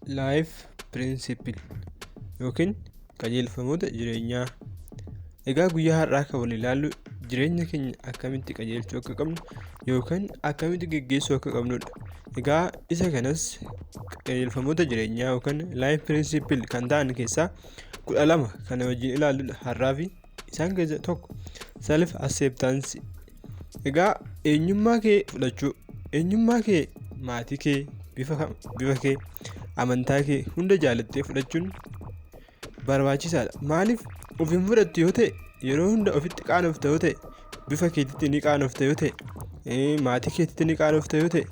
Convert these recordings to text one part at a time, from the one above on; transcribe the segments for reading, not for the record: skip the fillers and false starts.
Life Principle yookiin qajeelfamoota jireenyaa. Egaa guyyaa har'aa kan waliin ilaallu jireenya keenya akkamitti qajeelchuu akka qabnu yookaan akkamitti geggeessuu akka qabnudha. Egaa isa kanas qajeelfamoota jireenyaa yookaan Life Principle kan ta'an keessaa 12 kan wajjin ilaalludha har'aa fi isaan keessa tokko self acceptance. Egaa eenyummaa kee fudhachuu, eenyummaa kee, maatii kee, bifa kee, amantaa kee hunda jaalattee fudhachuun barbaachisaadha. Maaliif of hin fudhattu yoo ta'e, yeroo hunda ofitti qaanofta yoo ta'e, bifa keetitti ni qaanofta yoo ta'e, maatii keetitti ni qaanofta yoo ta'e,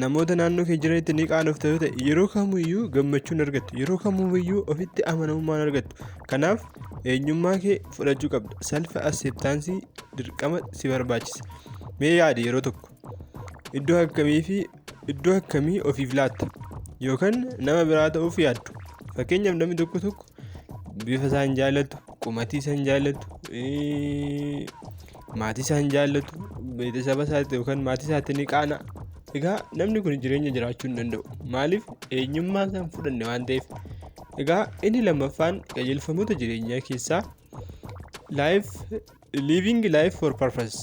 namoota naannoo kee jiranitti ni qaanofta yoo ta'e, yeroo kamiyyuu gammachuu hin argattu. Yeroo kamiyyuu ofitti amanamummaa hin argattu. Kanaaf eenyummaa kee fudhachuu qabda. Self acceptance dirqama si barbaachisa. Mee yaadi, yeroo tokko iddoo akkamii fi iddoo akkamii ofiif laatta yookaan nama biraa ta'uuf yaaddu? Fakkeenyaaf, namni tokko tokko bifa isaa hin jaallatu, qumatii isaa hin jaallatu, maatii isaa hin jaallatu, beeksisa isaatti yookaan maatii isaatti ni qaana'a. Egaa namni kun jireenya jiraachuu hin danda'u. Maaliif? Eenyummaa isaa hin fudhanne waan ta'eef. Egaa inni lammaffaan qajeelfamoota jireenyaa keessaa life living life for purpose,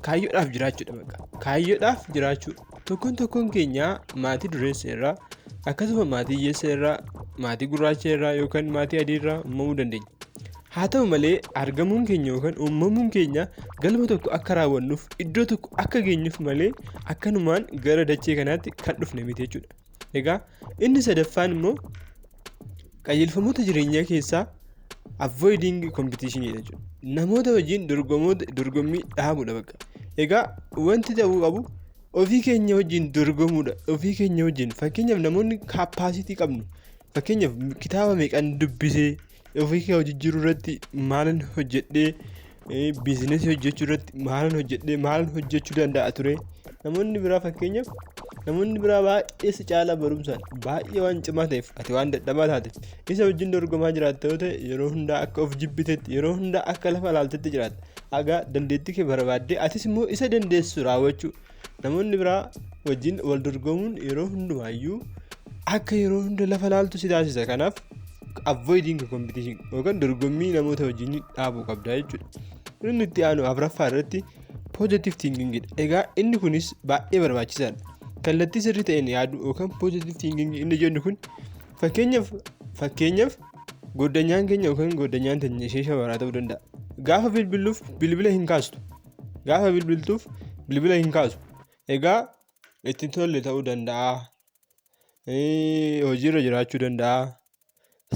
kaayyoodhaaf jiraachuudha bakka. Kaayyoodhaaf jiraachuu. Tokkoon tokkoon keenyaa maatii dureessa irraa, akkasuma maatii hiyyeessa irraa, maatii gurraacha irraa yookaan maatii adii irraa uumamuu dandeenya. Haa ta'u malee, argamuun keenya yookaan uumamuun keenya galma tokko akka raawwannuuf, iddoo tokko akka geenyuuf malee akkanumaan gara dachee kanaatti kan dhufne miti jechuudha. Egaa inni sadaffaan immoo qajeelfamoota jireenyaa keessaa avoiding competition jechuudha. Namoota wajjin dorgommii dhaabuudha bakka. Egaa wanti ta'uu qabu ofii keenya wajjin dorgomuudha. Ofii keenya wajjin, fakkeenyaaf, namoonni capacity qabnu, fakkeenyaaf, kitaaba meeqan dubbisee, ofii kee jijjiiruu irratti maalan hojjedhee, business hojjechuu irratti maalan hojjedhee, maalan hojjechuu danda'a ture. Namoonni biraa, fakkeenyaaf, namoonni biraa baay'ee si caalaa barumsaan baay'ee waan cimaa ta'eef, ati waan dadhabaa taateef isa wajjin dorgomaa jiraatta yoo ta'e, yeroo hundaa akka of jibbitetti, yeroo hundaa akka lafa laaltetti jiraatta. Egaa dandeettii kee barbaaddee atis immoo isa dandeessu raawwachuu. Namoonni biraa wajjin wal dorgomuun yeroo hundumaayyuu akka yeroo hunda lafa laaltu si taasisa. Kanaaf avoiding competition yookaan dorgommii namoota wajjin dhaabuu qabda jechuudha. Inni itti aanu afuraffaa irratti positive thinking dha. Egaa inni kunis baay'ee barbaachisaadha. Kallattii sirrii ta'een yaaduu yookaan positive thinking inni jennu kun, fakkeenyaaf, goddanyaan keenya yookaan goddanyaan teenya ishee shabaraa ta'uu danda'a. Gaafa bilbiluuf bilbila hin kaastu. Gaafa bilbiltuuf bilbila hin kaasu. Egaa itti tolle ta'uu danda'a. Hojiirra jiraachuu danda'a.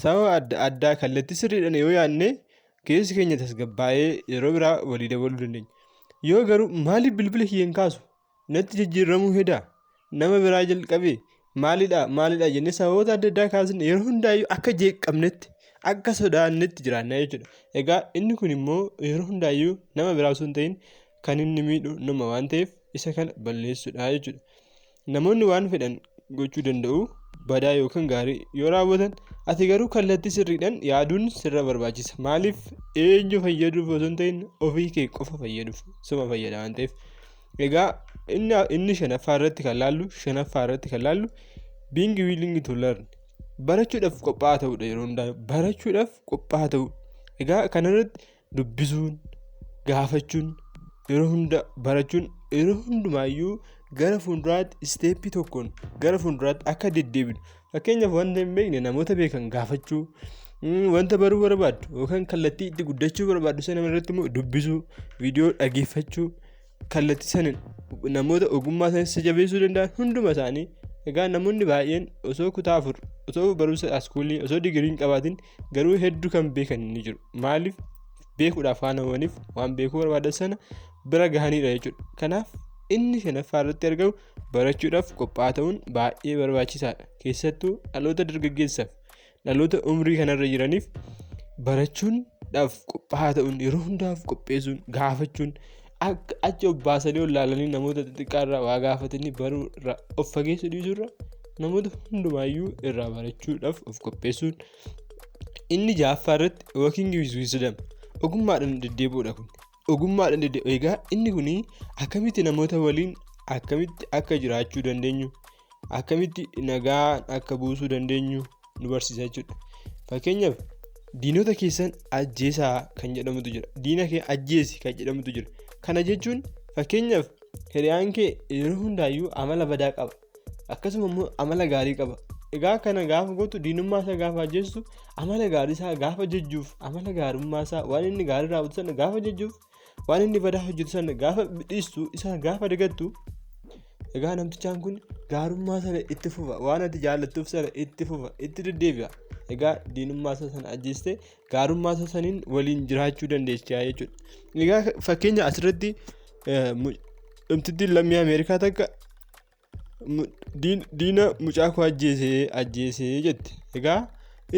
Sababa adda addaa kallattii sirriidhaan yoo yaadne, keessi keenya tasgabbaa'ee yeroo biraa walii dabaluu dandeenya. Yoo garuu maaliif bilbila kiyya hin kaasu? Natti jijjiiramuu hedaa? Nama biraa jalqabee maalidha maalidha jennee sababoota adda addaa kaasne, yeroo hundaayyuu akka jeeqamnetti, akka sodaannetti jiraanna jechuudha. Egaa inni kun immoo yeroo hundaayyuu nama biraa osoo hin ta'in kan inni miidhu nama waan ta'eef, isa kana balleessuudha jechuudha. Namoonni waan fedhan gochuu danda'u, badaa yookaan gaarii yoo raawwatan, ati garuu kallattii sirriidhaan yaaduun sirra barbaachisa. Maaliif? Eenyu fayyaduuf osoo hin ta'in ofii kee qofa fayyaduuf suma fayyada waan ta'eef. Egaa inni shanaffaa irratti kan laallu being willing to learn, barachuudhaaf qophaa'aa ta'uudha. Yeroo hundaa barachuudhaaf qophaa'aa ta'uu. Egaa kanarratti dubbisuun, gaafachuun, yeroo hunda barachuun yeroo hundumaayyuu gara fuulduraatti step tokkoon gara fuulduraatti akka deddeebinu. Fakkeenyaaf, wanta hin beekne namoota beekan gaafachuu, wanta baruu barbaaddu yookaan kallattii itti guddachuu barbaaddu sana irratti immoo dubbisuu, viidiyoo dhageeffachuu, kallattii sana namoota ogummaa sana si jabeessuu danda'an hunduma isaanii. Egaa namoonni baay'een osoo kutaa 4, osoo barumsa school, osoo digirii hin qabaatin garuu hedduu kan beekan ni jiru. Maaliif? Beekuudhaaf waan hawwaniif, waan beekuu barbaadan sana bira gahanidha jechuudha. Kanaaf inni shanaffaa irratti argamu barachuudhaaf qophaa'aa ta'uun baay'ee barbaachisaadha. Keessattuu dhaloota dargaggeessaaf, dhaloota umrii kanarra jiraniif, barachuudhaaf qophaa'aa ta'uun, yeroo hundaaf qopheessuun, gaafachuun, akka achi of baasanii ol laalanii namoota xixiqqaa irraa waa gaafatanii baruu irraa of fageessuu dhiisuu irra, namoota hundumaayyuu irraa barachuudhaaf of qopheessuun. Inni ja'affaa irratti walking with wisdom, ogummaadhaan deddeebi'uudha kun. Ogummaadhaan deddeebi'u. Egaa inni kun akkamitti namoota waliin akkamitti akka jiraachuu dandeenyu, Akkamitti nagaa akka buusuu dandeenyu nu barsiisa jechuudha. Fakkeenyaaf, "Diinota keessan ajjeesaa" kan jedhamutu jira. "Diina kee ajjeesi" kan jedhamutu jira. Kana jechuun, fakkeenyaaf, hiriyaan kee yeroo hundaayyuu amala badaa qaba. Akkasuma immoo amala gaarii qaba. Egaa kana gaafa gootu, diinummaa isaa gaafa ajjeestu, amala gaarii isaa gaafa jajjuuf, amala gaarummaa isaa, waan inni gaarii raawwatu sana gaafa jajjuuf, waan inni badaa hojjetu sana gaafa dhiistu, isa gaafa dagattu, egaa namtichaan kun gaarummaa sana itti fufa, waan ati jaallattuuf sana itti fufa, itti deddeebi'a. Egaa diinummaa isaa sana ajjeeste gaarummaa isaa saniin waliin jiraachuu dandeessa jechuudha. Egaa fakkeenya asirratti dhumtittiin lammii Ameerikaa takka "Diina mucaa koo ajjeesee ajjeesee" jette. Egaa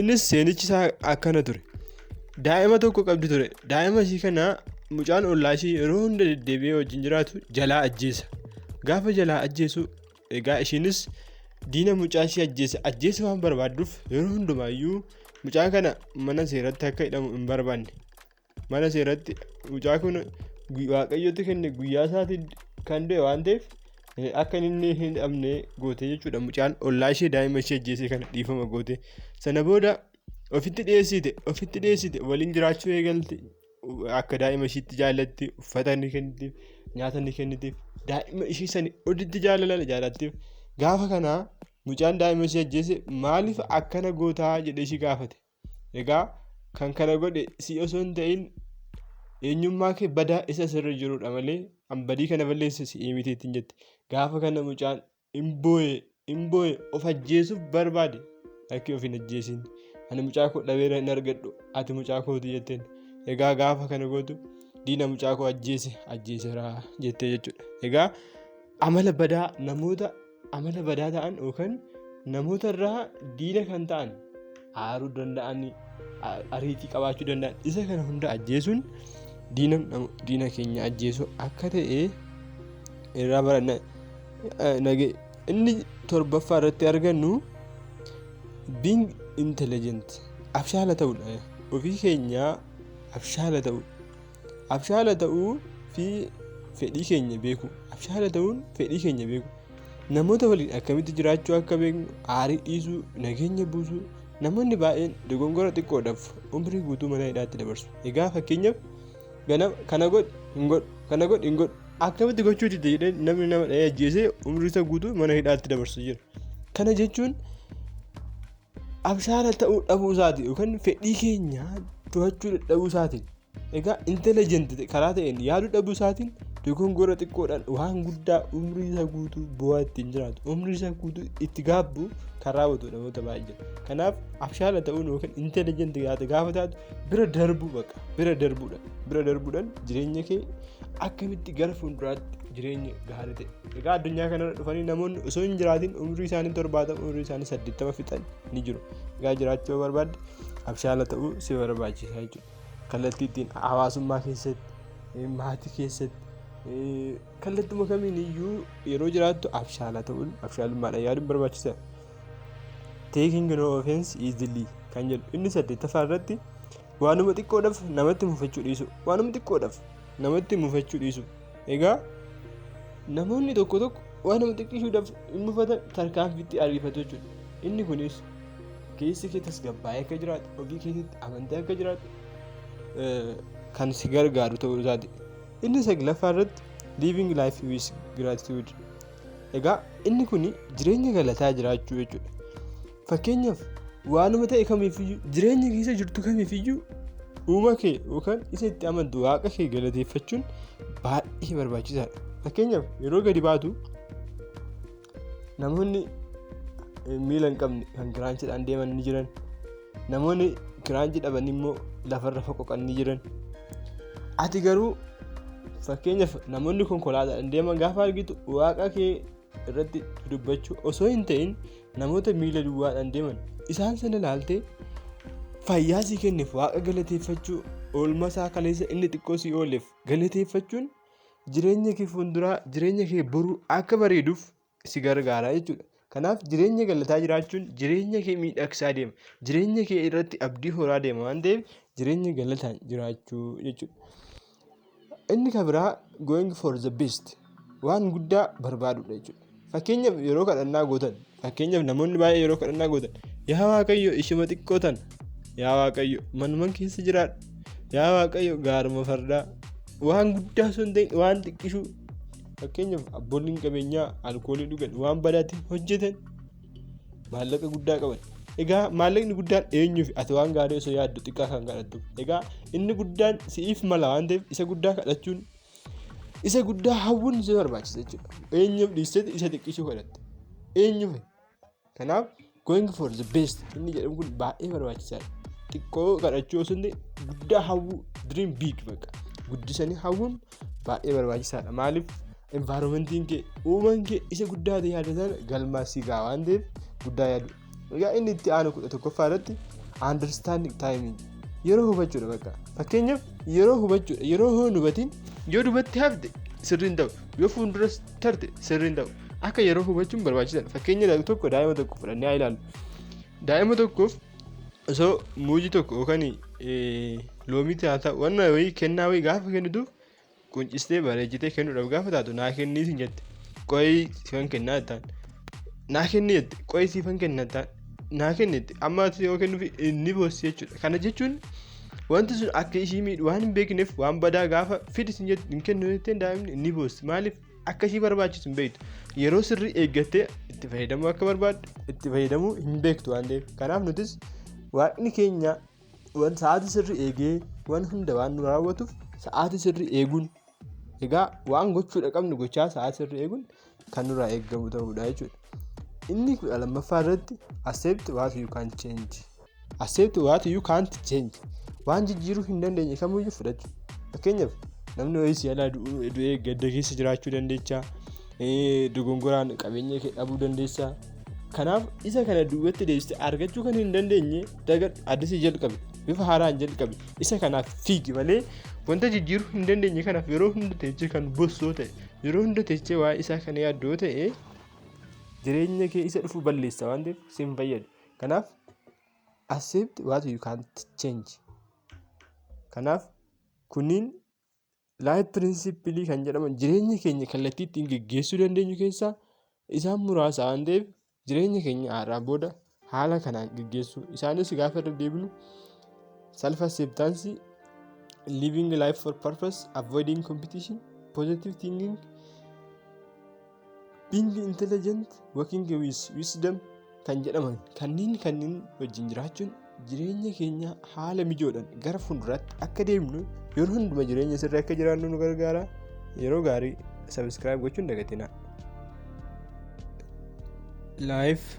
innis seenichi isaa akkana ture. Daa'ima tokko qabdi ture. Daa'ima ishii kana mucaan ollaa ishii yeroo hunda deddeebi'ee wajjin jiraatu jalaa ajjeesa. Gaafa jalaa ajjeesu, egaa ishiinis diina mucaa ishii ajjeese ajjeesuu waan barbaadduuf, yeroo hundumaayyuu mucaa kana mana seeratti akka hidhamu hin barbaanne. Mana seeratti mucaa kun Waaqayyotti kenne, guyyaa isaatiin kan du'e waan ta'eef, akka inni hin hidhamne goote jechuudha. Mucaan ollaa ishee daa'ima ishee ajjeese kana dhiifama goote. Sana booda ofitti dhiyeessite, waliin jiraachuu eegalte. Akka daa'ima ishiitti jaallatti, uffata ni kennitiif, nyaata ni kennitiif, daa'ima ishii sani olitti jaalala jaallattiif. Gaafa kanaa mucaan daa'ima ishee ajjeese "Maaliif akkana gootaa?" jedhee ishii gaafate. "Egaa kan kana godhe si osoo hin ta'in eenyummaa kee badaa isa sirra jirudha malee an badii kana balleesse si'ii miti" ittiin jette. Gaafa kana mucaan hin boo'e, hin boo'e, of ajjeesuuf barbaade. "Lakki, of hin ajjeesin, ani mucaa koo dhabeera hin argadhu, ati mucaa kooti" jetteen. Egaa gaafa kana gootu "Diina mucaa koo ajjeese ajjeeseera" jettee jechuudha. Egaa amala badaa, namoota amala badaa ta'an yookaan namoota irraa diina kan ta'an, aaruu danda'an, ariitii qabaachuu danda'an, isa kana hunda ajjeesuun diina keenya ajjeesuu akka ta'e irraa baranna. Inni torbaffaa irratti argannu being intelligent, abshaala ta'uudha. Ofii keenyaa abshaala ta'uu, abshaala ta'uu fi fedhii keenya beeku. Abshaala ta'uun fedhii keenya beeku, namoota waliin akkamitti jiraachuu akka beeknu, aarii dhiisuu, nageenya buusuu. Namoonni baay'een dogongora xiqqoodhaaf umrii guutuu mana hidhaatti dabarsu. Egaa fakkeenyaaf, ganama "Kana godhi", "Hin godhu", "Kana godhi", "Hin godhu", "Akkamitti gochuu dide?" jedhee namni nama dhahee ajjeesee umrii isaa guutuu mana hidhaatti dabarsu jira. Kana jechuun abshaala ta'uu dhabuu isaati yookaan fedhii keenya to'achuu dadhabuu isaatiin. Egaa intelligent karaa ta'een yaaduu dhabuu isaatiin dogongora xiqqoodhaan waan guddaa umrii isaa guutuu bu'aa ittiin jiraatu, umrii isaa guutuu itti gaabbu kan raawwatu namoota baay'ee jira. Kanaaf abshaala ta'uun yookaan intelligent gaafa taatu bira darbuu, baqa bira darbuudha. Bira darbuudhaan jireenya kee akkamitti gara fuulduraatti jireenya gaarii ta'e. Egaa addunyaa kanarra dhufanii namoonni osoo hin jiraatin umrii isaanii 70, umrii isaanii 80 fixan ni jiru. Egaa jiraachuu yoo barbaadde abshaala ta'uu si barbaachisa jechuudha. Kallattii ittiin hawaasummaa keessatti, maatii keessatti, kallattuma kamiin iyyuu yeroo jiraattu abshaala ta'uun, abshaalummaadhaan yaaduun barbaachisaadha. Taking no offense easily kan jedhu inni saddeettaffaa irratti, waanuma xiqqoodhaaf namatti mufachuu dhiisu. Waanuma xiqqoodhaaf namatti mufachuu dhiisu. Egaa namoonni tokko tokko waanuma xiqqishuudhaaf hin mufatan, tarkaanfiitti ariifatu jechuudha. Inni kunis keessi kee tasgabbaa'ee akka jiraatu, ofii keetitti amantee akka jiraatu kan si gargaaru ta'uu isaati. Inni saglaffaa irratti living life with gratitude. Egaa inni kun jireenya galataa jiraachuu jechuudha. Fakkeenyaaf, waanuma ta'e kamiifiyyuu, jireenya keessa jirtu kamiifiyyuu, uuma kee yookaan isa itti amantu Waaqa kee galateeffachuun baay'ee barbaachisaadha. Fakkeenyaaf, yeroo gadi baatu namoonni miila hin qabne kan kiraanchiidhaan deeman ni jiran. Namoonni kiraanchii dhaban immoo lafarra foqoqan ni jiran. Ati garuu, fakkeenyaaf, namoonni konkolaataadhaan deeman gaafa argitu Waaqa kee irratti dubbachuu osoo hin ta'in, namoota miila duwwaadhaan deeman isaan sana ilaaltee fayyaa sii kenneef Waaqa galateeffachuu, oolmaa isaa kaleessa inni xiqqoo sii ooleef galateeffachuun jireenya kee fuulduraa, jireenya kee boruu akka bareeduuf si gargaara jechuudha. Kanaaf jireenya galataa jiraachuun jireenya kee miidhagsaa deema. Jireenya kee irratti abdii horaa deema waan ta'eef, jireenya galataan jiraachuu jechuudha. Inni kan biraa going for the best, waan guddaa barbaadudha jechuudha. Fakkeenyaaf yeroo kadhannaa gootan, fakkeenyaaf namoonni baay'ee yeroo kadhannaa gootan, "Yaa Waaqayyo, ishuma xiqqoo tana, yaa Waaqayyo, manuman keessa jiraadha, yaa Waaqayyo, gaaruma fardaa," waan guddaa osoo hin ta'in waan xiqqishuu. Fakkeenyaaf abboonni qabeenyaa alkoolii dhugan, waan badaatti hojjetan, maallaqa guddaa qaban. Egaa maallaqni guddaan eenyuuf? Ati waan gaarii osoo yaaddu xiqqaa kan kadhattu. Egaa inni guddaan si'iif mala waan ta'eef, isa guddaa kadhachuun, isa guddaa hawwuun si barbaachisa jechuudha. Eenyuuf dhiisteeti isa xiqqishuu kadhatte? Eenyuuf? Kanaaf going for the best inni jedhamu kun baay'ee barbaachisaadha. Xiqqoo kadhachuu osoo hin ta'in guddaa hawwuu, dream big, bakka guddisanii hawwuun baay'ee barbaachisaadha. Maaliif? Environmentiin kee, uumaan kee isa guddaa ta'e yaada sana galmaa si ga'a waan ta'eef guddaa yaadu. Egaa inni itti aanu 11ffaa irratti understanding timing, yeroo hubachuudha bakka. Fakkeenyaaf yeroo hubachuudha. Yeroo hin hubatiin yoo duubatti hafte sirrii hin ta'u, yoo fuuldura tarte sirrii hin ta'u. Akka yeroo hubachuun barbaachisaadha. Fakkeenya tokko, daa'ima tokko fudhannee haa ilaallu. Daa'ima tokkoof osoo muuzii tokko yookaan loomii haa ta'u, wanna wayii, kennaa wayii gaafa kennituuf, quncistee bareechitee kennuudhaaf gaafa taatu, "Naa kennii" siin jette. "Qo'ii, siifan kennaa" jettaan. "Naa kenni" jette. "Qo'ii, siifan kenna" jettaan. "Naa kenni" jette. Amma ati yoo kennuuf inni boossi jechuudha. Kana jechuun wanti sun akka ishii miidhu waan hin beekneef, waan badaa gaafa fidi siin jettu hin kennu jetteen daa'imni inni boossi. Maaliif? Akka ishii barbaachisu hin beektu. Yeroo sirrii eeggattee itti fayyadamuu akka barbaaddu itti fayyadamuu hin beektu waan ta'eef. Kanaaf nutis Waaqni keenya waan sa'aatii sirrii eegee waan hunda waan nu raawwatuuf, sa'aatii sirrii eeguun, egaa waan gochuudha qabnu gochaa, sa'aatii sirrii eeguun kan nurraa eeggamu ta'uudha jechuudha. Inni 12ffaa irratti accept what you can change. Accept what you can't change. Waan jijjiiruu hin dandeenye kamiyyuu fudhachuu. Fakkeenyaaf namni wayii si jalaa du'ee gadda keessa jiraachuu dandeecha. Dogongoraan qabeenya kee dhabuu dandeessa. Kanaaf isa kana duubatti deebistee argachuu kan hin dandeenye dagadhu, addisii jalqabi. Bifa haaraan jalqabi. Isa kanaaf fiigi malee wanta jijjiiruu hin dandeenye kanaaf yeroo hunda teechee kan bossoo ta'e, yeroo hunda teechee waa'ee isaa kana yaaddoo ta'e, jireenya kee isa dhufu balleessa waan ta'eef si hin fayyadu. Kanaaf accept what you can't change. Kanaaf kunniin life principle kan jedhaman, jireenya keenya kallattii ittiin geggeessuu dandeenyu keessaa isaan muraasa waan ta'eef, jireenya keenya har'aa booda haala kanaan geggeessuu. Isaanis gaafa irra deebinu: self acceptance, living life for purpose, avoiding competition, positive thinking, being intelligent, working with wisdom kan jedhaman kanneen wajjin jiraachuun jireenya keenya haala mijoodhaan gara fuulduraatti akka deemnu, yeroo hunduma jireenya sirrii akka jiraannu nu gargaara. Yeroo gaarii. Subscribe gochuun dagatinaa. Life